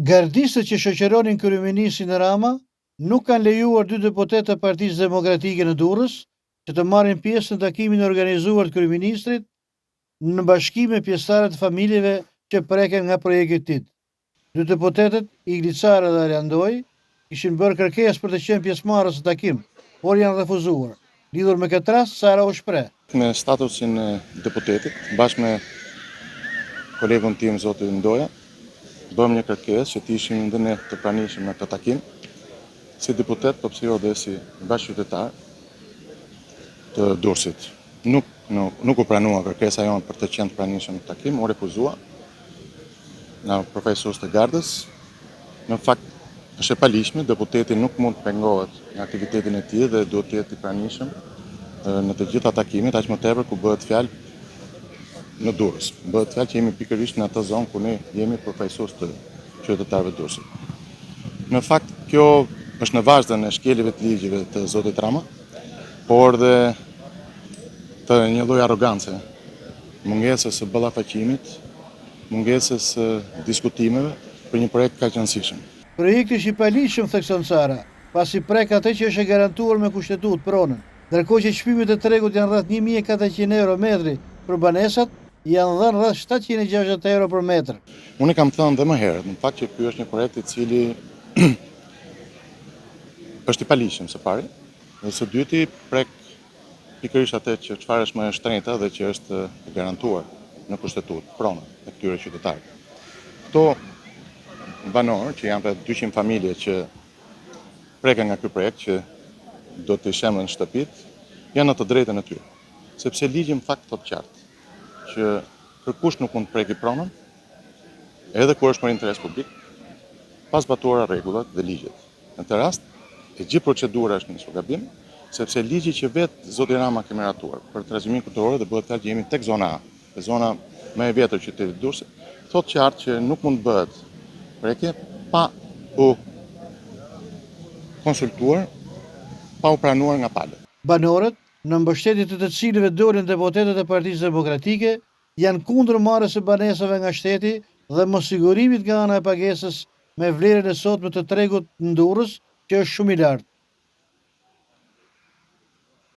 Gardistët që shoqëronin kryeministrin Rama nuk kanë lejuar dy deputetë të Partisë Demokratike në Durrës që të marrin pjesë në takimin e organizuar të kryeministrit në bashki me pjesëtarët e familjeve që preken nga projekti TID. Dy deputetët, Igli Cara dhe Arjan Ndoj, kishin bërë kërkesë për të qenë pjesëmarrës në takim, por janë refuzuar. Lidhur me këtë rast, Cara u shpreh. Me statusin e deputetit, bashkë me kolegun tim, zotin Ndoja, bëmë një kërkesë që të ishim dhe ne të pranishëm në këtë takim, si deputet, po pse jo dhe si bashkëqytetar të Durrësit. Nuk, nuk, nuk u pranua kërkesa jonë për të qenë të pranishëm në takim, u refuzua nga përfaqësues të gardës. Në fakt, është e paligjshme, deputeti nuk mund të pengohet në aktivitetin e tij dhe duhet të jetë i pranishëm në të gjitha takimet, aq më tepër ku bëhet fjalë në Durrës. Bëhet fjalë që jemi pikërisht në atë zonë ku ne jemi përfaqësues të qytetarëve të Durrësit. Në fakt, kjo është në vazhdën e shkeljeve të ligjeve të zotit Rama, por dhe të një lloj arrogance, mungesës së ballafaqimit, mungesës së diskutimeve për një projekt kaq të rëndësishëm. Projekti është i paligjshëm, thekson Cara, pasi prek atë që është e garantuar me Kushtetutë, pronën. Ndërkohë që çmimet e tregut janë rreth 1400 euro metri për banesat, janë dhënë rreth 760 euro për metër. Unë e kam thënë dhe më herët, në fakt që ky është një projekt i cili është i paligjshëm së pari, dhe së dyti prek pikërisht atë që çfarë është më e shtrenjta dhe që është e garantuar në Kushtetutë, prona e këtyre qytetarëve. Këto banorë që janë rreth 200 familje që preken nga ky projekt që do t'i shemben shtëpitë, janë në të drejtën e tyre. Sepse ligji në fakt thotë qartë që kërkush nuk mund të preki pronën, edhe kur është për interes publik, pa zbatuar rregullat dhe ligjet. Në këtë rast, e gjithë procedura është nisur gabim, sepse ligji që vetë zoti Rama ka miratuar për trashëgiminë kulturore dhe bëhet fjalë që jemi tek zona A, e zona më e vjetër e qytetit të Durrësit, thotë qartë që nuk mund të bëhet prekje pa u konsultuar, pa u pranuar nga palët. Banorët, në mbështetje të të cilëve dolën deputetët e Partisë Demokratike, janë kundër marrjes së banesave nga shteti dhe mossigurimit nga ana e pagesës me vlerën e sotme të tregut në Durrës, që është shumë i lartë.